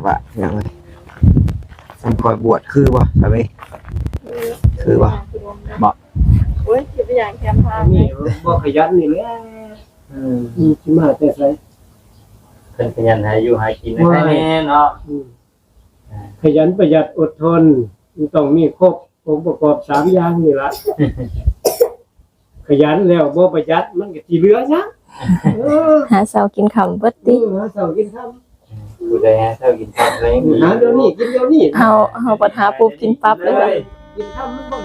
ວ່າຫຍັງເອີຍ ມັນຄ່ອຍບວດຄືບໍ່ ສາມີ? ຄືບໍ່? ບໍ່ ໂອ້ຍ ຊິໄປຫຍັງແຄມທາງ ນີ້ບໍ່ຂະຫຍັນນີ້ແຫຼະ. ເອີ ຊິມາແຕ່ໃສ? ເພິ່ນຂະຫຍັນຫາຢູ່ຫາກິນໃນໄທແນ່ເນາະ. ອືມ ຂະຫຍັນ ປະຢັດ ອົດທົນ ມັນຕ້ອງມີຄົບອົງປະກອບສາມຢ່າງນີ້ລະ. ຂະຫຍັນແລ້ວບໍ່ປະຢັດ ມັນກໍຊິເຫຼືອຫຍັງ? ເອີ ຫາເຊົ້າກິນຄ່ຳເບິດຕິ. ເອີ ຫາເຊົ້າກິນຄ່ຳ ຜູ້ໃດຫາເຊົ້າກິນຄ່ຳ ຫາດຽວນີ້ກິນດຽວນີ້ ເຮົາ ເຮົາບັດຫາປຸບກິນປັບເລີຍ. ກິນຄ່ຳມັນບໍ່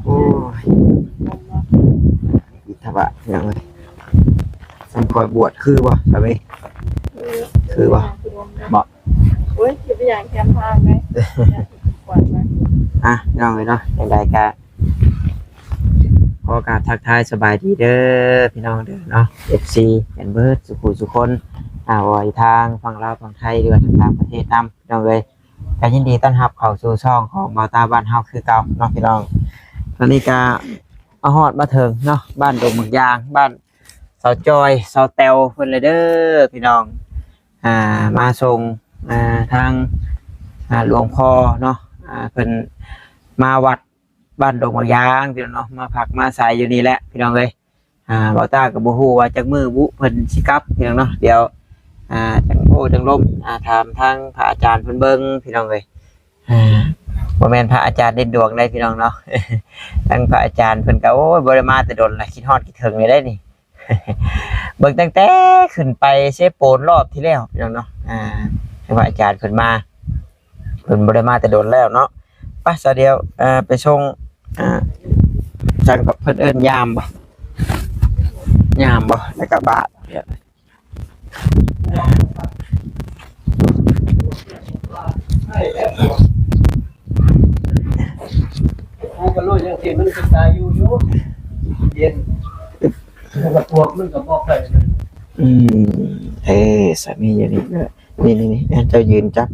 ໂອ້ຍ ອິດທະບະ ພີ່ນ້ອງເອີຍ ມັນຄ່ອຍບວດຄືບໍ່ ສາມີ? ຄືບໍ່? ບໍ່ ໂອ້ຍ ຊິໄປຫຍັງແຄມທາງໃດ໋. ອ່ະ ພີ່ນ້ອງເອີຍເນາະ ຈັ່ງໃດກະ ຂໍກາບທັກທາຍສະບາຍດີເດີພີ່ນ້ອງເດີເນາະ ເອັຟຊີ ກັນເບິດສູ່ຜູ້ສູ່ຄົນ ອ່າ ບໍ່ວ່າຢູ່ທາງຝັ່ງລາວ ຝັ່ງໄທ ຫຼືວ່າທາງຕ່າງປະເທດນຳ ພີ່ນ້ອງເອີຍ. ກໍຍິນດີຕ້ອນຮັບເຂົ້າສູ່ຊ່ອງຂອງບ່າວຕາບ້ານເຮົາຄືເກົ່າເນາະພີ່ນ້ອງ. ຕອນນີ້ກໍມາຮອດມາເຖິງເນາະ ບ້ານດົງໝາກຢາງ ບ້ານສາວຈອຍ ສາວແຕວເພິ່ນແຫຼະເດີພີ່ນ້ອງ. ອ່າ ມາສົ່ງ ອ່າ ທາງ ອ່າ ຫຼວງພໍ່ເນາະ ອ່າ ເພິ່ນມາວັດ ບ້ານດົງໝາກຢາງ ພີ່ນ້ອງເນາະ ມາພັກມາອາໄສຢູ່ນີ້ແຫຼະພີ່ນ້ອງເອີຍ. ອ່າ ບ່າວຕາກໍບໍ່ຮູ້ວ່າຈັກມື້ບຸເພິ່ນຊິກັບ ພີ່ນ້ອງເນາະ. ດຽວ ອ່າ ຈັ່ງໂອ້ຈັ່ງລົມ ອ່າ ຖາມທາງພະອາຈານເພິ່ນເບິ່ງ ພີ່ນ້ອງເອີຍ. ອ່າ ບໍ່ແມ່ນພະອາຈານເດັ່ນດວງໃດ໋ ພີ່ນ້ອງເນາະ ທາງພະອາຈານເພິ່ນກໍ ໂອ້ຍ ບໍ່ໄດ້ມາແຕ່ດົນລະ ຄິດຮອດຄິດເຖິງເລີຍໄດ໋ນີ້. ເບິ່ງຕັ້ງແຕ່ຂຶ້ນໄປເຊໂປນລອບທີ່ແລ້ວ ພີ່ນ້ອງເນາະ. ອ່າ ໃຫ້ພະອາຈານເພິ່ນມາ ເພິ່ນບໍ່ໄດ້ມາແຕ່ດົນແລ້ວເນາະ. ໄປຊະ ດຽວ ເອີ ໄປສົ່ງ ອ່າ ຈັ່ງກັບເພິ່ນເອີ້ນຍາມບໍ່ ຍາມບໍ່ ແລ້ວກໍບາດ ມັນກໍໂລຍຈັ່ງຊີ້ ມັນກໍຕາຍຢູ່ຢູ່ ເຢັນ ແລ້ວກໍພວກມັນກໍບໍ່ໄປ. ອືມ ເອີ ສາມີຢູ່ນີ້ ນີ້ໆໆ ເຈົ້າຢືນຈັບ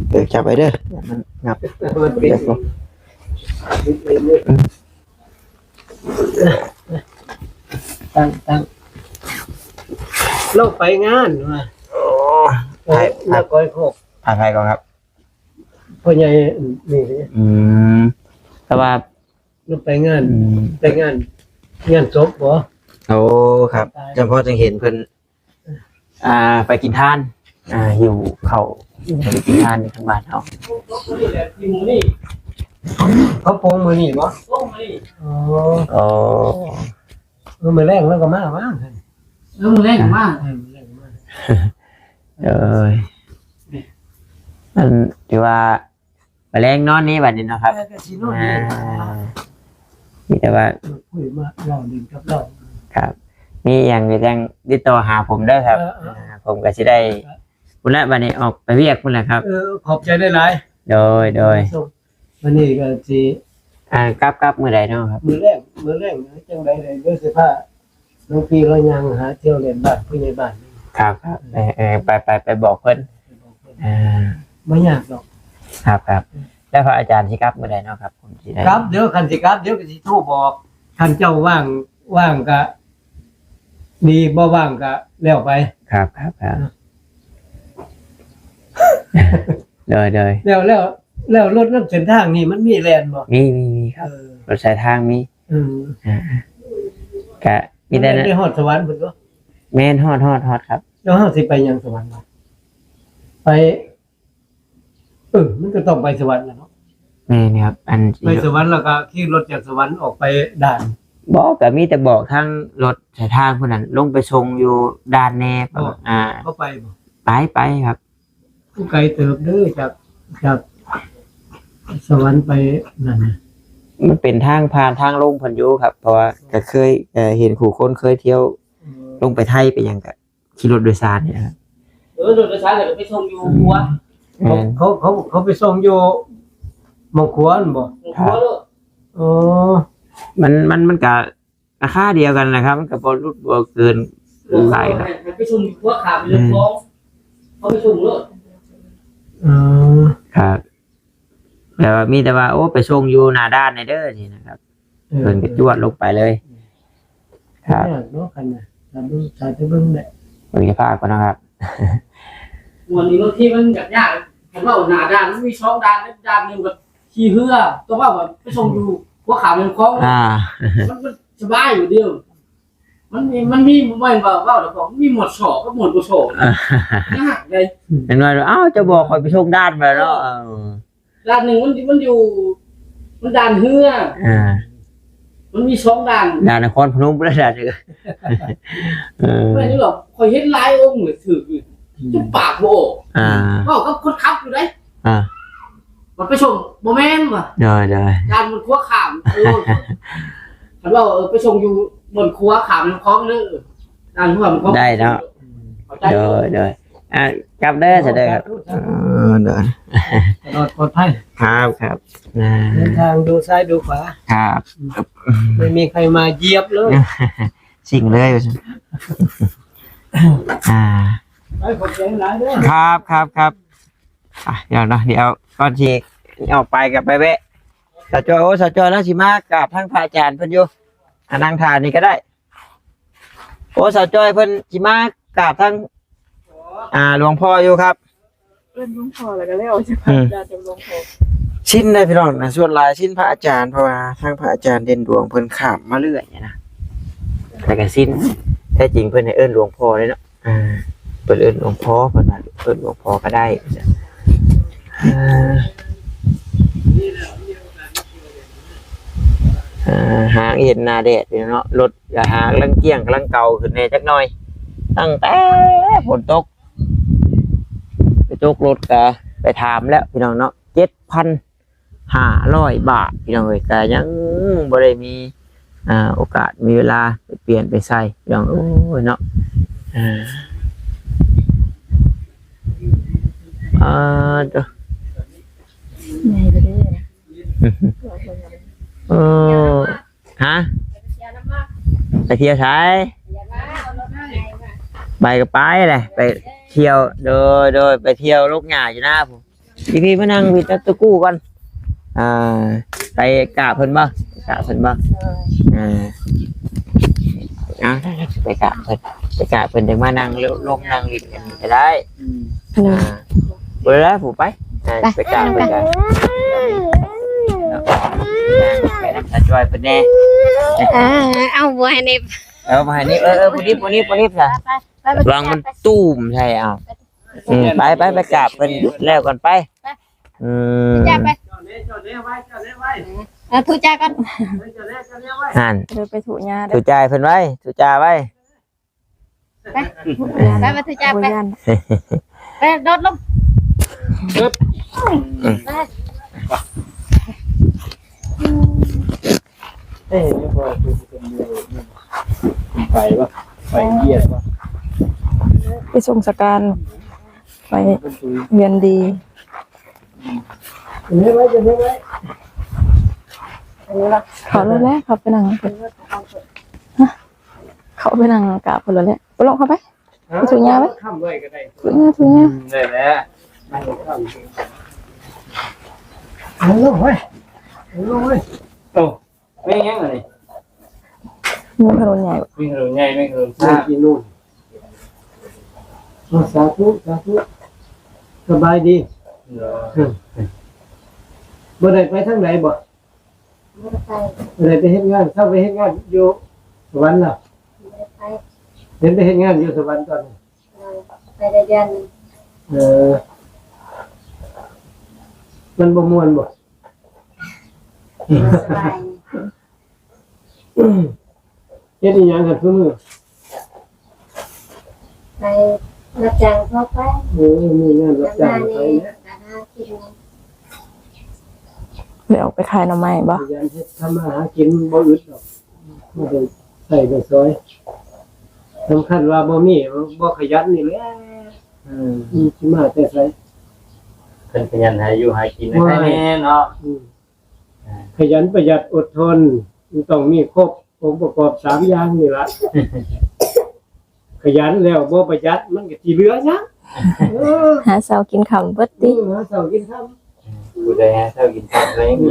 ເອີ ຈັບໄວ້ເດີ ມັນຫຍັບ ເອີ ມັນເປັນ ຈັບບໍ່ ອືມ ຕັ້ງ ຕັ້ງ ລາວໄປງານວ່າ ໂອ້ ເອີ ໄປ ມາກ້ອຍໂຄກ ພາໃຜກ່ອນຄັບ? ພໍ່ໃຫຍ່ນີ້ເດ້ ອືມ ແຕ່ວ່າ ລາວໄປງານ ອືມ ໄປງານ ງານສົບບໍ່? ໂອ້ ຄັບ ຕາຍ ຈຳເພາະຈັ່ງເຫັນເພິ່ນ ອ່າ ໄປກິນທານ ອ່າ ຫິ້ວເຂົ້າໄປກິນທານຢູ່ທາງບ້ານເຮົາ ເຂົາປົງມື້ນີ້ບໍ່? ປົງມື້ນີ້ ອໍ ອໍ ເອີ ມື້ແລງລາວກໍມາວ່າ ເອີ ມື້ແລງກໍມາ ເອີ ມື້ແລງກໍມາ ເອີຍ ອັນທີ່ວ່າ ມາແລງນອນນີ້ບັດນີ້ເນາະຄັບ ເອີ ກໍຊິນອນນີ້ ອ່າ ມີແຕ່ວ່າ ເອີ ຄຸຍມາເວົ້າຫຼິ້ນກັບລາວ ຄັບ ມີຫຍັງກໍຈັ່ງຕິດຕໍ່ຫາຜົມເດີຄັບ ເອີ ເອີ ອ່າ ຜົມກໍຊິໄດ້ ພຸ້ນແຫຼະ ບັດນີ້ອອກໄປວຽກພຸ້ນແຫຼະຄັບ ເອີ ຂອບໃຈຫຼາຍໆ ໂດຍ ໂດຍ ວັນນີ້ກໍຊິ ອ່າ ກັບ ກັບມື້ໃດເນາະຄັບ? ມື້ແລງ ມື້ແລງ ຈັ່ງໃດເດີ ຊິພາ ຫຼວງພີ່ລາວຍ່າງຫາທ່ຽວເລ່ນບ້ານຜູ້ໃຫຍ່ບ້ານ ຄັບ ຄັບ ເອີ ເອີ ໄປ ໄປ ໄປບອກເພິ່ນ ໄປບອກເພິ່ນ ອ່າ ບໍ່ຍາກດອກ ຄັບ ຄັບ ແລ້ວພະອາຈານຊິກັບມື້ໃດເນາະຄັບ? ຜົມຊິໄດ້ ກັບ ດຽວຄັນຊິກັບ ດຽວກໍຊິໂທບອກ ຄັນເຈົ້າວ່າງ ວ່າງກະດີ ບໍ່ວ່າງກະແລ້ວໄປ ຄັບ ຄັບ ຄັບ ເນາະ ໂດຍ ໂດຍ ແລ້ວ ແລ້ວ ແລ້ວລົດນຳເສັ້ນທາງນີ້ມັນມີແລ່ນບໍ່? ມີ ມີ ມີຄັບ ເອີ ລົດສາຍທາງມີ ອືມ ອ່າ ກະມີແຕ່ ໄດ້ຮອດສະຫວັນພຸ້ນບໍ່? ແມ່ນ ຮອດ ຮອດ ຮອດຄັບ ແລ້ວເຮົາຊິໄປຫຍັງສະຫວັນວະ? ໄປ ເອີ ມັນກໍຕ້ອງໄປສະຫວັນແຫຼະເນາະ ແມ່ນຄັບ ອັນ ໄປສະຫວັນແລ້ວກໍຂີ່ລົດຈາກສະຫວັນອອກໄປດ່ານ ບໍ່ ກໍມີແຕ່ບອກທາງລົດສາຍທາງພຸ້ນນັ້ນ ລົງໄປສົ່ງຢູ່ດ່ານແດ່ ບໍ່ ອ່າ ເຂົາໄປບໍ່? ໄປ ໄປຄັບ ໄກເຕີບເດີ ຈາກ ຈາກສະຫວັນໄປນັ້ນນະ ມັນເປັນທາງຜ່ານທາງລົງເພິ່ນຢູ່ຄັບ ເພາະວ່າກໍເຄີຍ ເອີ ເຫັນຄູ່ຄົນເຄີຍທ່ຽວ ເອີ ລົງໄປໄທໄປຫຍັງກໍຂີ່ລົດໂດຍສານນີ້ນະຄັບ ເອີ ລົດໂດຍສານກໍໄປສົ່ງຢູ່ຂົວ ແມ່ນ ເຂົາ ເຂົາ ເຂົາໄປສົ່ງຢູ່ໝ່ອງຂົວຫັ້ນບໍ່? ໝ່ອງຂົວໂລດ ອໍ ມັນ ມັນ ມັນກະ ລາຄາດຽວກັນນະຄັບ ມັນກໍບໍ່ຫຼຸດບໍ່ເກີນຫຼາຍເນາະ ໃຫ້ໄປສົ່ງຢູ່ຂົວຂ້າມເລື່ອງຂອງ ເຂົາໄປສົ່ງໂລດ ອໍ ຄັບ ແຕ່ວ່າ ມີແຕ່ວ່າ ໂອ້ ໄປສົ່ງຢູ່ໜ້າດ່ານແດ່ເດີ ຊີ້ນະຄັບ ເອີ ເພິ່ນກໍຈວດລົງໄປເລີຍ ຄັບ ຍາກເນາະ ຄັນນະ ຖ້າເບິ່ງ ຖ້າຈະເບິ່ງແຫຼະ ເບິ່ງສະພາບກ່ອນເນາະຄັບ ມ່ວນນີ້ບາງທີມັນຍາກໆ ຄັນເວົ້າໜ້າດ່ານ ມັນມີສອງດ່ານ ດ່ານໜຶ່ງກໍຂີ່ເຮືອ ຕ້ອງເວົ້າວ່າໄປສົ່ງຢູ່ຫົວຂ້າມແມ່ນ້ຳຂອງ ອ່າ ມັນ ມັນສະບາຍຢູ່ດຽວ ມັນມີ ມັນມີ ບໍ່ແມ່ນວ່າເວົ້າແລ້ວກໍມີໝວດ ຊ ກັບໝວດ ບໍ່ ຊ ຍາກເດ້ ເຫັນວ່າ ອ້າວ ເຈົ້າບອກຂ້ອຍໄປສົ່ງດ່ານ ເອີ ດ່ານໜຶ່ງມັນ ມັນຢູ່ ມັນດ່ານເຮືອ ອ່າ ມັນມີສອງດ່ານ ດ່ານນະຄອນພະນົມພຸ້ນແຫຼະ ດ່ານໜຶ່ງ ເອີ ແມ່ນຢູ່ດອກ ຂ້ອຍເຫັນຫຼາຍອົງເລີຍຖືກຢູ່ ອືມ ຈົນປາກບໍ່ອອກ ອ່າ ເວົ້າກັບຄົນຂັບຢູ່ໃດ ອ່າ ມັນໄປສົ່ງ ບໍ່ແມ່ນວ່າ ໂດຍໆ ດ່ານມັນຂົວຂ້າມ ເອີ ຄັນວ່າ ເອີ ໄປສົ່ງຢູ່ບ່ອນຂົວຂ້າມແມ່ນ້ຳຂອງເດີ ດ່ານຂົວຂ້າມແມ່ນ້ຳຂອງ ໄດ້ເນາະ ເຂົ້າໃຈ ໂດຍໆ ອ່າ ກັບເດີ ສາທຸ ສາທຸ ເດີ ສາທຸ ເອີ ໂດຍ ຕະຫຼອດປອດໄພ ຄັບ ຄັບ ອ່າ ເດີນທາງດູຊ້າຍດູຂວາ ຄັບ ອືມ ບໍ່ມີໃຜມາຢຽບເລີຍ ຊິງເລີຍ ອ່າ ໄປ ຂອບໃຈຫຼາຍເດີ ຄັບ ຄັບ ຄັບ ອ່ະ ດຽວເນາະ ດຽວກ່ອນຊິອອກໄປກໍໄປແວະ ສາວຈ້ອຍ ໂອ້ ສາວຈ້ອຍລາວຊິມາກາບທາງພະອາຈານເພິ່ນຢູ່ ອ່າ ນັ່ງຖ້ານີ້ກໍໄດ້ ໂອ້ ສາວຈ້ອຍເພິ່ນຊິມາກາບທາງ ອ່າ ຫຼວງພໍ່ຢູ່ຄັບ ເອີ້ນຫຼວງພໍ່ແລ້ວກໍແລ້ວ ອືມ ຈາກຫຼວງພໍ່ ຊິນເດ້ພີ່ນ້ອງນະ ສ່ວນຫຼາຍຊິນພະອາຈານ ເພາະວ່າທາງພະອາຈານເດັ່ນດວງເພິ່ນຂ້າມມາເລື້ອຍນະ ແລ້ວກໍຊິນ ແທ້ຈິງເພິ່ນໃຫ້ເອີ້ນຫຼວງພໍ່ເດ້ເນາະ ອ່າ ເພິ່ນເອີ້ນຫຼວງພໍ່ ເພິ່ນວ່າເອີ້ນຫຼວງພໍ່ກໍໄດ້ ອ່າ ອ່າ ຫາເຫັນໜ້າແດດຢູ່ເນາະ ລົດກໍຫາກຳລັງກ້ຽງກຳລັງເກົ່າຂຶ້ນແດ່ຈັກໜ່ອຍ ຕັ້ງແຕ່ຝົນຕົກ ໄປຕົກລົດກໍໄປຖາມແລ້ວພີ່ນ້ອງເນາະ ເຈັດພັນ ຫ້າຮ້ອຍບາດ ພີ່ນ້ອງເອີຍ ກໍຍັງບໍ່ໄດ້ມີ ອ່າ ໂອກາດມີເວລາໄປປ່ຽນໄປໃສ່ ພີ່ນ້ອງເອີຍເນາະ ອ່າ ອ່າ ໂຕ ໃຫຍ່ກວ່າເດີ ເອີ ຮະ ໄປທ່ຽວໃສ? ໄປກໍໄປແຫຼະ ໄປທ່ຽວ ໂດຍ ໂດຍ ໄປທ່ຽວລົກຫຍ້າຢູ່ນາພຸ້ນ ພີ່ໆ ມານັ່ງພີ່ຕະກູ່ກ່ອນ ອ່າ ໄປກາບເພິ່ນບໍ່? ໄປກາບເພິ່ນບໍ່? ໂດຍ ອ່າ ເອົາ ໄປກາບເພິ່ນ ໄປກາບເພິ່ນ ຈັ່ງມານັ່ງລົງ ນັ່ງຫຼິ້ນກັນກໍໄດ້ ອືມ ອ່າ ບໍ່ໄດ້ຜູ້ໄປ ໄປ ໄປກາບເພິ່ນກໍ ໄປນຳສາວຈ້ອຍເພິ່ນແດ່ ເອີ ເອົາ ບໍ່ໃຫ້ເນັບ ເອີ ບໍ່ໃຫ້ເນັບ ເອີ ເອີ ບໍ່ໜິບ ບໍ່ໜິບ ບໍ່ໜິບຊະ ໄປ ໄປ ໄປ ລະວັງມັນຕູມໃສ່ ເອົາ ໄປ ອືມ ໄປ ໄປ ໄປກາບເພິ່ນແລ້ວກ່ອນໄປ ໄປ ອືມ ໄປ ເອີ ທຸຈ້າກ່ອນ ຫັ້ນ ເດີນໄປທຸຍ່າເດີ ທຸຈ່າໃຫ້ເພິ່ນໄວ້ ທຸຈ່າໄວ້ ໄປ ໄປ ໄປ ທຸຈ້າໄປ ໄປ ໂດດລົງ ອຶບ ໄປ ເອີ ໄປບໍ່? ໄປວຽກບໍ່? ໄປສົ່ງສະການ ໄປເຮືອນດີ ເຂົ້າແລ້ວແຫຼະ ເຂົ້າໄປນັ່ງ ເຂົ້າໄປນັ່ງກາບພຸ້ນແຫຼະ ໄປລອກເຂົ້າໄປ ໄປທຸຍ່າໄປ ທຸຍ່າ ທຸຍ່າ ໄດ້ແລ້ວ ເອົາລົງໄວ້ ເອົາລົງໄວ້ ໂອ້ ແມ່ນຫຍັງອັນນີ້? ມີຂະໜູນໃຫຍ່ ມີຂະໜູນໃຫຍ່ ມີຂະໜູນຊ້າ ກິນນູນ ສາທຸ ສາທຸ ສະບາຍດີ ບໍ່ໄດ້ໄປທາງໃດບໍ່? ບໍ່ໄດ້ໄປ ບໍ່ໄດ້ໄປເຮັດງານ ເຊົາໄປເຮັດງານຢູ່ສະຫວັນລະ ບໍ່ໄດ້ໄປ ເຫັນໄປເຮັດງານຢູ່ສະຫວັນຕອນນັ້ນ ໄປໄດ້ເດືອນໜຶ່ງ ເອີ ມັນບໍ່ມ່ວນບໍ່? ສະບາຍ ເຮັດອີ່ຫຍັງຫັ້ນຊຸມື້? ໄປຮັບຈ້າງທົ່ວໄປ ເອີ ມີງານຮັບຈ້າງໄປແຫຼະ ຫາກິນ ໄດ້ອອກໄປຂາຍໜໍ່ໄມ້ບໍ່? ຂະຫຍັນເຮັດທຳມາຫາກິນບໍ່ອຶດດອກ ບໍ່ໄດ້ໃຊ້ໄດ້ສອຍ ສຳຄັນວ່າບໍ່ມີ ບໍ່ຂະຫຍັນນີ້ແຫຼະ ເອີ ມັນຊິມາແຕ່ໃສ? ເພິ່ນຂະຫຍັນຫາຢູ່ຫາກິນໃຫ້ແນ່ເນາະ ອືມ ຂະຫຍັນປະຢັດອົດທົນ ມັນຕ້ອງມີຄົບ ອົງປະກອບສາມຢ່າງນີ້ລະ ຂະຫຍັນແລ້ວບໍ່ປະຢັດ ມັນກໍຊິເຫຼືອຫຍັງ? ເອີ ຫາເຊົ້າກິນຄ່ຳເບິດຕິ. ເອີ ຫາເຊົ້າກິນຄ່ຳ ຜູ້ໃດຫາເຊົ້າກິນຄ່ຳ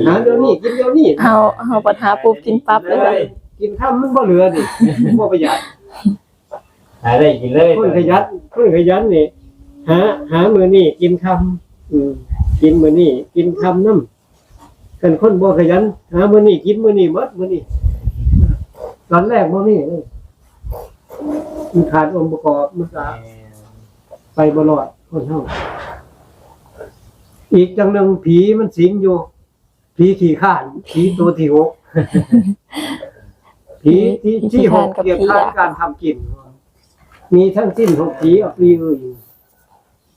ຫາດຽວນີ້ກິນດຽວນີ້ ເຮົາ ເຮົາບັດຫາປຸບກິນປັບເລີຍ. ກິນຄ່ຳມັນບໍ່ເຫຼືອນີ້ ບໍ່ປະຢັດ. ຫາໄດ້ກິນເລີຍ ຄົນຂະຫຍັນ ຄົນຂະຫຍັນນີ້ ຫາ ຫາມື້ນີ້ກິນຄ່ຳ ອືມ ກິນມື້ນີ້ກິນຄ່ຳນຳ. ຄັນຄົນບໍ່ຂະຫຍັນ ຫາມື້ນີ້ກິນມື້ນີ້ໝົດມື້ນີ້ ຕອນແລກບໍ່ມີເລີຍ ມັນຂາດອົງປະກອບ ມັນກະ ແມ່ນ ໄປບໍ່ລອດຄົນເຮົາ. ອີກຢ່າງໜຶ່ງ ຜີມັນສິງຢູ່ ຜີຂີ້ຄ້ານ ຜີໂຕທີຫົກ ຜີທີ ທີຫົກ ກຽດຄ້ານການທຳກິນ ມີທັງສິ້ນຫົກຜີ ອັບລີເອີຍ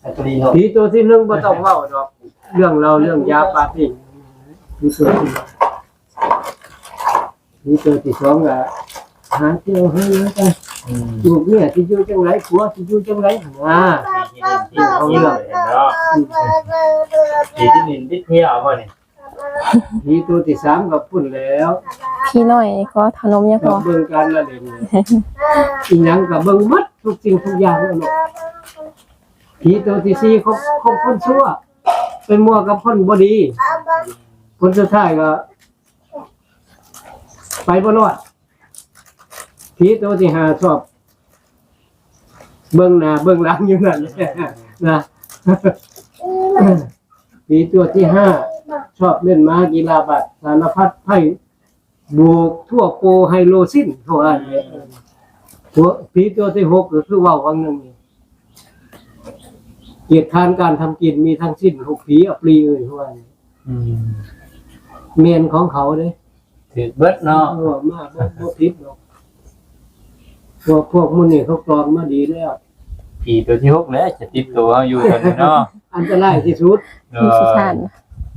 ອັບລີເນາະ. ຜີໂຕທີໜຶ່ງບໍ່ຕ້ອງເວົ້າດອກ ເລື່ອງເລົ່າເລື່ອງຢາປາຕີ ຜີໂຕທີໜຶ່ງ ຜີໂຕທີສອງກະຫາທ່ຽວຫາຫຍັງໄປ ອືມ ລູກເມຍຊິຢູ່ຈັ່ງໃດ ຜົວຊິຢູ່ຈັ່ງໃດຫັ້ນນະ ທີ່ດິນທີ່ເຮົາເນາະ ອືມ ທີ່ດິນທີ່ເຮົາເອົາບໍ່ນີ້. ຜີໂຕທີສາມກໍພຸ້ນແລ້ວ ຜີນ້ອຍກໍເອົາຂະໜົມຍັງພໍ ເບິ່ງການລະຫຼິ້ນ ອີຫຍັງກໍເບິ່ງໝົດ ທຸກສິ່ງທຸກຢ່າງເນາະ. ຜີໂຕທີສີ່ ຄົບ ຄົບຄົນຊົ່ວ ໄປມົວກັບຄົນບໍ່ດີ ຜົນສຸດທ້າຍກໍໄປບໍ່ລອດ. ຜີໂຕທີຫ້າ ຊອບເບິ່ງໜ້າເບິ່ງຫຼັງຢູ່ນັ້ນແຫຼະນະ. ຜີຕົວທີຫ້າ ຊອບເລ່ນໝາກິລາບາດ ສາລະພັດໄພ້ ບວກທົ່ວໂປໄຮໂລຊິນ ເຂົາວ່າແຫຼະ. ອືມ ພວກ ຜີຕົວທີຫົກ ກໍຄືເວົ້າຫວ່າງໜຶ່ງນີ້ ກຽດຄ້ານການທຳກິນ ມີທັງສິ້ນຫົກຜີ ອັບລີເອີຍ ເຂົາວ່າ. ອືມ ແມ່ນຂອງເຂົາເດ້ ຖືກເບິດເນາະ. ເອີ ມາບໍ່ ບໍ່ຜິດດອກ ພວກ ພວກມື້ນີ້ເຂົາກອງມາດີແລ້ວ. ຜີຕົວທີຫົກແຫຼະຈະຕິດໂຕເຮົາຢູ່ຕອນນີ້ເນາະ ອັນຕະລາຍທີ່ສຸດ. ໂດຍ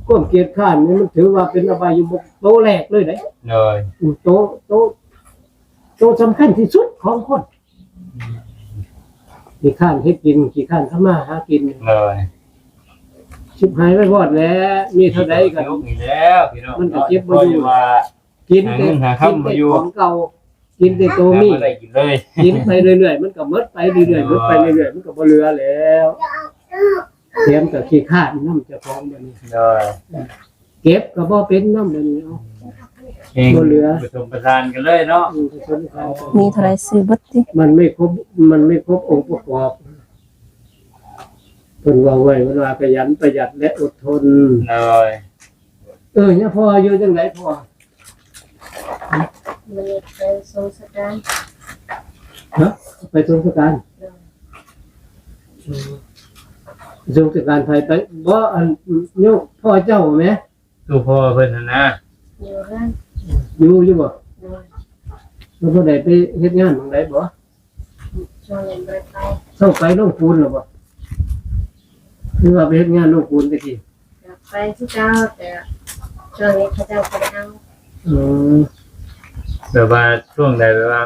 ຄວາມກຽດຄ້ານນີ້ມັນຖືວ່າເປັນອະບາຍມຸກໂຕແລກເລີຍເດ້. ໂດຍ ໂຕ ໂຕ ໂຕສຳຄັນທີ່ສຸດຂອງຄົນ ຂີ້ຄ້ານເຮັດກິນ ຂີ້ຄ້ານທຳມາຫາກິນ. ໂດຍ ຊິບຫາຍໄວວອດແຫຼະ ມີເທົ່າໃດກໍ ນີ້ແລ້ວພີ່ນ້ອງ ມັນກໍເກັບບໍ່ຢູ່ ກິນແຕ່ ຫາເງິນຫາຄຳບໍ່ຢູ່ ກິນແຕ່ຂອງເກົ່າ ກິນແຕ່ໂຕມີ ຫາມາໄດ້ກິນເລີຍ ກິນໄປເລື້ອຍໆ ມັນກໍໝົດໄປເລື້ອຍໆ ໂດຍ ໝົດໄປເລື້ອຍໆ ມັນກໍບໍ່ເຫຼືອແລ້ວ ແຖມກໍຂີ້ຄ້ານນຳເຈົ້າຂອງບັດນີ້. ໂດຍ ເກັບກໍບໍ່ເປັນນຳບັດນີ້ ເອົາ ແຮງ ບໍ່ເຫຼືອ ປະສົມປະສານກັນເລີຍເນາະ. ອືມ ປະສົມປະສານກັນ ມີເທົ່າໃດຊື້ເບິດຕິ ມັນໄມ່ຄົບ ມັນໄມ່ຄົບອົງປະກອບ. ເພິ່ນເວົ້າໄວ້ ເພິ່ນວ່າຂະຫຍັນປະຢັດ ແລະ ອົດທົນ. ໂດຍ ເອີ ຍາພໍ່ຢູ່ຈັ່ງໃດພໍ່? ມື້ນີ້ໄປສົ່ງສະການ. ຮະ? ໄປສົ່ງສະການ? ໂດຍ ເອີ ສົ່ງສະການໃຜໄປ? ບໍ່ ອັນ ໂຍມພໍ່ເຈົ້າແໝ່ ຄືພໍ່ເພິ່ນຫັ້ນນະ ຢູ່ເຮືອນ. ຢູ່ ຢູ່ບໍ່? ໂດຍ ແລ້ວບໍ່ໄດ້ໄປເຮັດງານໝ່ອງໃດບໍ່? ຊ່ວງນີ້ບໍ່ໄດ້ໄປ. ເຈົ້າໄປໂລງປູນແລ້ວບໍ່? ຫຼືວ່າໄປເຮັດງານໂລງປູນແຕ່ກີ້? ກໍໄປຄືເກົ່າ ແຕ່ຊ່ວງນີ້ເຂົາເຈົ້າບໍ່ໄດ້ເອົາ. ເອີ ແບບວ່າຊ່ວງໃດ ແບບວ່າ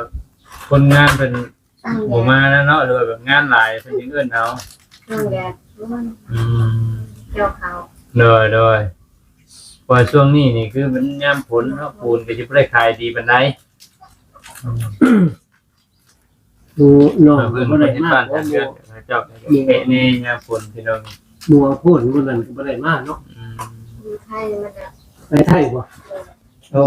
ຄົນງານເພິ່ນ ບໍ່ມານະເນາະ ຫຼືວ່າແບບງານຫຼາຍເພິ່ນຈຶ່ງເອີ້ນເອົາ. ຊ່ວງແດດ ອືມ ກ່ຽວເຂົ້າ. ໂດຍ ໂດຍ ເພາະວ່າຊ່ວງນີ້ນີ້ຄືມັນຍາມຝົນເນາະ ປູນກໍຊິບໍ່ໄດ້ຂາຍດີປານໃດ. ອືມ ໂອ້ ນ້ອງກໍບໍ່ໄດ້ມາ ເພິ່ນເຮັດບ້ານເຮັດເຮືອນ ເຂົາເຈົ້າແປະແດ່ຍາມຝົນພີ່ນ້ອງ. ໝູ່ອາໂພນມື້ນັ້ນກໍບໍ່ໄດ້ມາເນາະ. ອືມ ຢູ່ໄທ ມາຈາກ ໄປໄທບໍ່? ໂອ້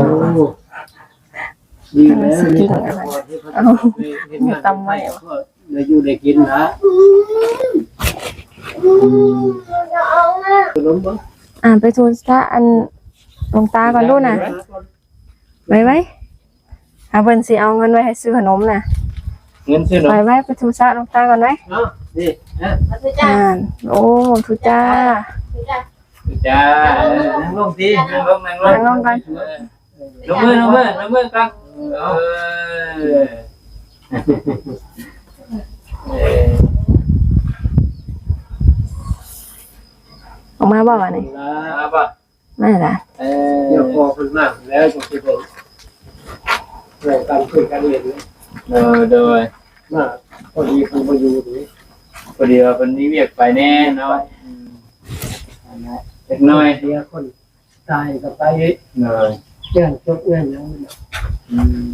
ດີແລ້ວ ມີແຕ່ສະກິ້ງ ເຮັດງານ ເອົາ ໄດ້ຢູ່ໄດ້ກິນລະ. ອືມ ຂະໜົມບໍ່? ອ່າ ໄປທູຊະອັນ ຫຼວງຕາກ່ອນດູນະ. ໄວໆ ຫາເພິ່ນຊິເອົາເງິນໄວ້ໃຫ້ຊື້ຂະໜົມນະ. ເງິນຊື້ຂະໜົມ ໄວໆ ໄປທູຊະຫຼວງຕາກ່ອນໄວ. ເອົາ ນີ້ ອ່າ ໂອ້ ທຸຈ້າ ທຸຈ້າ ເອີ ນັ່ງລົງຕິ ນັ່ງລົງ ນັ່ງລົງ ນັ່ງລົງກ່ອນ. ເອີ ລົງມື ລົງມື ລົງມືກ່ອນ. ເອີ ເອີ ອອກມາບໍ່ບາດນີ້? ມາບໍ່? ນັ້ນລະ ເອີ ດຽວພໍເພິ່ນມາແລ້ວຈັ່ງຊິໄດ້ເວົ້າກັນ ຄຸຍກັນເລີຍ. ໂດຍ ໂດຍ ມາພໍດີເພິ່ນບໍ່ຢູ່ເດ້ ພໍດີວ່າເພິ່ນມີວຽກໄປແດ່ເນາະ. ອືມ ອັນນັ້ນ ເລັກນ້ອຍ ເດຍຄົນຕາຍກໍໄປ. ໂດຍ ງານສົບງານຫຍັງ. ອືມ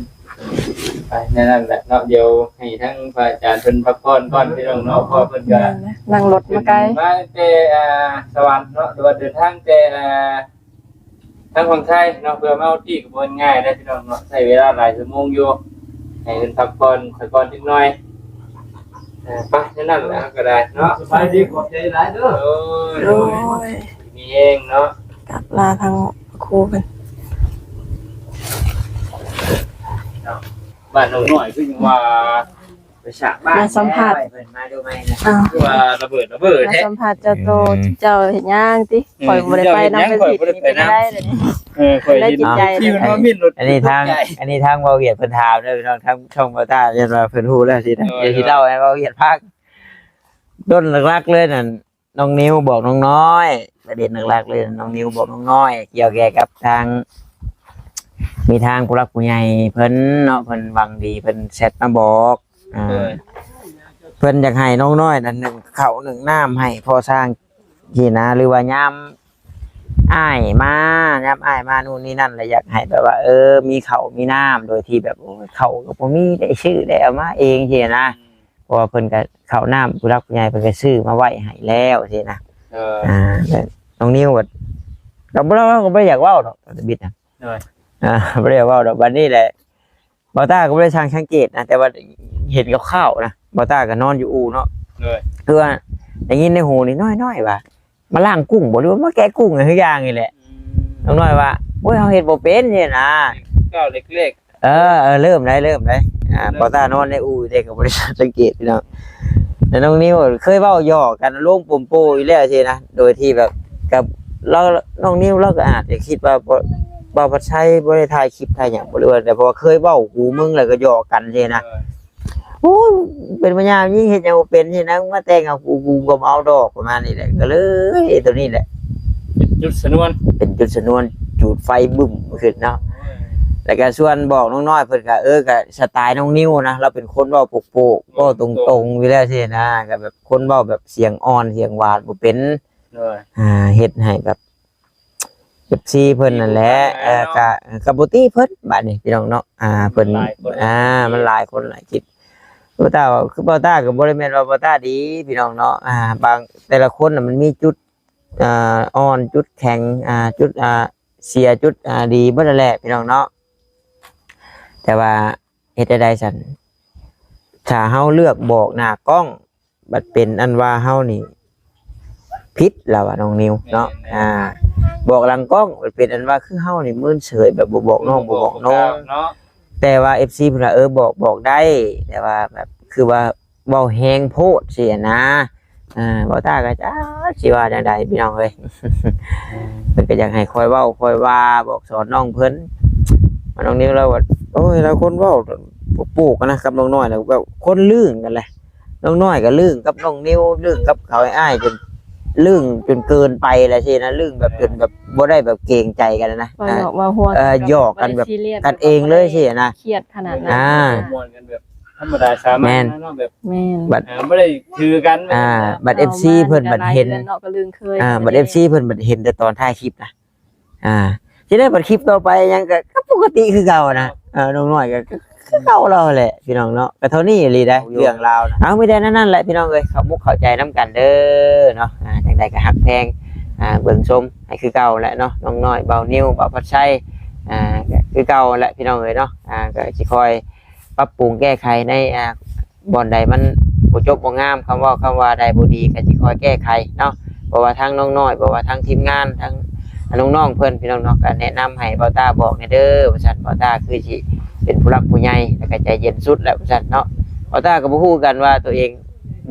ໄປແນວນັ້ນແຫຼະເນາະ ດຽວໃຫ້ທາງພະອາຈານເພິ່ນພັກຜ່ອນກ່ອນພີ່ນ້ອງເນາະ ເພາະເພິ່ນກະ ແມ່ນນະ ນັ່ງລົດມາໄກ ມາແຕ່ ອ່າ ສະຫວັນເນາະ ຫຼືວ່າເດີນທາງແຕ່ ອ່າ ທາງຝັ່ງໄທເນາະ ເພື່ອມາຮອດທີ່ກໍບໍ່ແມ່ນງ່າຍເດ້ພີ່ນ້ອງເນາະ ໃຊ້ເວລາຫຼາຍຊົ່ວໂມງຢູ່ ໃຫ້ເພິ່ນພັກຜ່ອນສາກ່ອນຈັກໜ່ອຍ. ເອີ ໄປ ແນວນັ້ນແຫຼະ ເຮົາກໍໄດ້ເນາະ ສະບາຍດີ ຂອບໃຈຫຼາຍເດີ ໂອ້ຍ ໂອ້ຍ ມີແຮງເນາະ ກັບລາທາງຄູເພິ່ນເນາະ ບ້ານນ້ອງນ້ອຍຄືຫຍັງວ່າ ໄປສະບ້ານ ມາສຳພາດ ເພິ່ນມາດູໃໝ່ນະ ອ້າວ ຄືວ່າລະເບີດລະເບີດແທ້ ມາສຳພາດເຈົ້າໂຕ ເຈົ້າເຮັດຫຍັງຕິ ຂ້ອຍບໍ່ໄດ້ໄປນຳ ຂ້ອຍບໍ່ໄດ້ໄປນຳ ເອີ ຂ້ອຍເຫັນທີ່ມັນມາມິນລົດ ອັນນີ້ທາງ ອັນນີ້ທາງເວົ້າຫວຽດເພິ່ນຖາມເດີພີ່ນ້ອງ ທາງຊ່ອງເວົ້າຕາ ຢ້ານວ່າເພິ່ນຮູ້ແລ້ວຊິນະ ດຽວຊິເລົ່າໃຫ້ເວົ້າຫວຽດຟັງ ຕົ້ນຫຼັກໆເລີຍນັ້ນ ນ້ອງນິວບອກນ້ອງນ້ອຍ ປະເດັນຫຼັກໆເລີຍ ນ້ອງນິວບອກນ້ອງນ້ອຍ ກ່ຽວແກ່ກັບທາງ ມີທາງຜູ້ຫຼັກຜູ້ໃຫຍ່ເພິ່ນເນາະ ເພິ່ນຫວັງດີ ເພິ່ນແຊັດມາບອກ ອ່າ ເພິ່ນຢາກໃຫ້ນ້ອງນ້ອຍນັ້ນ ໜຶ້ງເຂົ້າໜຶ້ງນ້ຳໃຫ້ພໍ່ຊ່າງຊີ້ນະ ຫຼືວ່າຍາມອ້າຍມາ ຍາມອ້າຍມາ ນູ່ນນີ້ນັ້ນ ລະຢາກໃຫ້ແບບວ່າ ເອີ ມີເຂົ້າມີນ້ຳ ໂດຍທີ່ແບບ ໂອ້ຍ ເຂົ້າກໍບໍ່ມີ ໄດ້ຊື້ໄດ້ເອົາມາເອງຊີ້ນະ. ເພາະວ່າເພິ່ນກໍເຂົ້ານ້ຳ ຜູ້ຫຼັກຜູ້ໃຫຍ່ເພິ່ນກໍຊື້ມາໄວ້ໃຫ້ແລ້ວຊີ້ນະ ເອີ ອ່າ ແລ້ວນ້ອງນິວກໍ ກໍບໍ່ ເຮົາກໍບໍ່ໄດ້ຢາກເວົ້າດອກ ຕອນທຳອິດນະ ໂດຍ ອ່າ ບໍ່ໄດ້ຢາກເວົ້າດອກ ບັດນີ້ແຫຼະ ບ່າວຕ້າກໍບໍ່ໄດ້ຊ່າງສັງເກດນະ ແຕ່ວ່າເຫັນຄ່າວໆນະ ບ່າວຕ້າກໍນອນຢູ່ອູ່ເນາະ ໂດຍ ຄືວ່າໄດ້ຍິນໃນຫູນີ້ນ້ອຍໆວ່າ ມາລ້າງກຸ້ງບໍ່ ຫຼືວ່າມາແກະກຸ້ງຫຍັງສັກຢ່າງນີ້ແຫຼະ ອືມ ນ້ອງນ້ອຍວ່າ ໂອ້ຍ ເຮົາເຮັດບໍ່ເປັນຊີ້ນະ ກ້າວເລັກໆ ເອີ ເອີ ເລີ່ມໄດ້ ເລີ່ມໄດ້ ອ່າ ເລີ່ມ ບ່າວຕ້ານອນໃນອູ່ເດ້ ກໍບໍ່ໄດ້ສັງເກດພີ່ນ້ອງ ແລ້ວນ້ອງນິວເຄີຍເວົ້າຫຍອກກັນ ລົມປົມໂປຢູ່ແລ້ວຊີ້ນະ ໂດຍທີ່ແບບ ກັບລາວ ນ້ອງນິວລາວກໍອາດຈະຄິດວ່າ ບໍ່ ບ່າວພັດໄຊບໍ່ໄດ້ຖ່າຍຄລິບຖ່າຍຫຍັງບໍ່ ຫຼືວ່າ ແຕ່ເພາະວ່າເຄີຍເວົ້າຫູມຶງ ແລ້ວກໍຫຍອກກັນຊີ້ນະ ເອີ ໂອ້ຍ ເປັນພະຍາຍິງເຮັດຫຍັງບໍ່ເປັນຊີ້ນະ ມາແຕ່ງເອົາກູ ກູກໍບໍ່ເອົາດອກ ປະມານນີ້ແຫຼະ ກໍເລີຍໂຕນີ້ແຫຼະ ເປັນຈຸດຊະນວນ ເປັນຈຸດຊະນວນ ຈູດໄຟບຶ້ມຂຶ້ນເນາະ ແລ້ວກໍສ່ວນບອກນ້ອງນ້ອຍ ເພິ່ນກໍ ເອີ ກໍສະໄຕລ໌ນ້ອງນິວນະ ລາວເປັນຄົນເວົ້າໂປກໆ ເວົ້າຕົງໆຢູ່ແລ້ວຊີ້ນະ ກໍແບບຄົນເວົ້າແບບສຽງອ່ອນສຽງຫວານບໍ່ເປັນ ໂດຍ ອ່າ ເຮັດໃຫ້ແບບ ເອັຟຊີ ເພິ່ນນັ້ນແຫຼະ ເອີ ກະ ກະບໍ່ຕິເພິ່ນບາດນີ້ພີ່ນ້ອງເນາະ ອ່າ ເພິ່ນ ອ່າ ມັນຫຼາຍຄົນຫຼາຍຈິດ ບ່າວຕ້າ ຄືບ່າວຕ້າກໍບໍ່ໄດ້ແມ່ນວ່າບ່າວຕ້າດີພີ່ນ້ອງເນາະ ອ່າ ບາງ ແຕ່ລະຄົນນະມັນມີຈຸດ ອ່າ ອ່ອນ ຈຸດແຂງ ອ່າ ຈຸດ ອ່າ ເສຍ ຈຸດ ອ່າ ດີເບິດຫັ້ນແຫຼະພີ່ນ້ອງເນາະ ແຕ່ວ່າເຮັດຈັ່ງໃດຊັ້ນ ຖ້າເຮົາເລືອກບອກໜ້າກ້ອງ ບັດເປັນອັນວ່າເຮົານີ້ຜິດລະວ່ານ້ອງນິວເນາະ ແມ່ນໆ ອ່າ ບອກຫຼັງກ້ອງບັດເປັນອັນວ່າຄືເຮົານີ້ເມີນເສີຍ ແບບບໍ່ບອກນ້ອງ ບໍ່ບອກນ້ອງ ບໍ່ບອກເນາະ ແຕ່ວ່າເອັຟຊີເພິ່ນວ່າ ເອີ ບອກ ບອກໄດ້ ແຕ່ວ່າແບບຄືວ່າເວົ້າແຮງໂພດຊີ້ນະ ອ່າ ບ່າວຕ້າກໍຈັກຊິວ່າແນວໃດພີ່ນ້ອງເອີຍ ເພິ່ນກໍຢາກໃຫ້ຂ້ອຍເວົ້າ ຂ້ອຍວ່າ ບອກສອນນ້ອງເພິ່ນ ວ່ານ້ອງນິວລາວວ່າ ໂອ້ຍ ລາວຄົນເວົ້າໂປກໆນະ ກັບນ້ອງນ້ອຍນະ ແບບຄົນລຶ້ງກັນແຫຼະ ນ້ອງນ້ອຍກໍລຶ້ງກັບນ້ອງນິວ ລຶ້ງກັບເຂົາອ້າຍໆ ຈົນລຶ້ງຈົນເກີນໄປແລ້ວຊີ້ນະ ລຶ້ງແບບຈົນແບບບໍ່ໄດ້ແບບເກງໃຈກັນນະ ເວົ້າຫຍອກເວົ້າຫົວ ເອີ ຫຍອກກັນແບບກັນເອງເລີຍຊີ້ນະ ຄຽດຂະໜາດນັ້ນ ອ່າ ມ່ວນກັນແບບທຳມະດາສາມັນເນາະ ແບບ ແມ່ນ ບັດ ເອີ ບໍ່ໄດ້ຖືກັນ ອ່າ ບັດເອັຟຊີເພິ່ນບັດເຫັນເນາະ ກໍລຶ້ງເຄີຍ ອ່າ ບັດເອັຟຊີເພິ່ນບັດເຫັນແຕ່ຕອນທ້າຍຄລິບນະ ອ່າ ຊິໄດ້ບັດຄລິບຕໍ່ໄປຫຍັງກໍ ກໍປົກກະຕິຄືເກົ່ານະ ເອີ ນ້ອງນ້ອຍກໍ ກໍຄືເກົ່າລາວແຫຼະພີ່ນ້ອງເນາະ ກໍເທົ່ານີ້ອີ່ຫຼີໄດ໋ ເລື່ອງລາວນະ ເອົາ ມີແຕ່ນັ້ນແຫຼະພີ່ນ້ອງເອີຍ ເຂົ້າມຸກເຂົ້າໃຈນຳກັນເດີເນາະ ອ່າ ຈັ່ງໃດກໍຮັກແພງ ອ່າ ເບິ່ງຊົມໃຫ້ຄືເກົ່າແຫຼະເນາະ ນ້ອງນ້ອຍ ບ່າວນິວ ບ່າວພັດໄຊ ອ່າ ກໍຄືເກົ່າແຫຼະພີ່ນ້ອງເອີຍເນາະ ອ່າ ກໍຊິຄ່ອຍປັບປຸງແກ້ໄຂໃນ ອ່າ ບ່ອນໃດມັນບໍ່ຈົບບໍ່ງາມ ຄຳເວົ້າຄຳວ່າໃດບໍ່ດີກໍຊິຄ່ອຍແກ້ໄຂເນາະ ບໍ່ວ່າທາງນ້ອງນ້ອຍ ບໍ່ວ່າທາງທີມງານ ທາງນ້ອງໆເພິ່ນ ພີ່ນ້ອງເນາະ ກໍແນະນຳໃຫ້ບ່າວຕ້າບອກແດ່ເດີວ່າຊັ້ນ ບ່າວຕ້າຄືຊິເປັນຜູ້ຫຼັກຜູ້ໃຫຍ່ ແລ້ວກໍໃຈເຢັນສຸດແລ້ວວ່າຊັ້ນເນາະ ບ່າວຕ້າກໍບໍ່ຮູ້ຄືກັນວ່າຕົວເອງ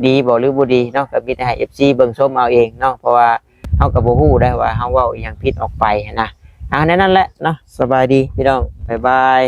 ດີບໍ່ ຫຼືບໍ່ດີເນາະ ກໍມີແຕ່ໃຫ້ເອັຟຊີເບິ່ງຊົມເອົາເອງເນາະ ເພາະວ່າເຮົາກໍບໍ່ຮູ້ໄດ໋ວ່າເຮົາເວົ້າອີ່ຫຍັງຜິດອອກໄປຫັ້ນນະ ອ່າ ແນວນັ້ນແຫຼະເນາະ ສະບາຍດີພີ່ນ້ອງ ບາຍບາຍ.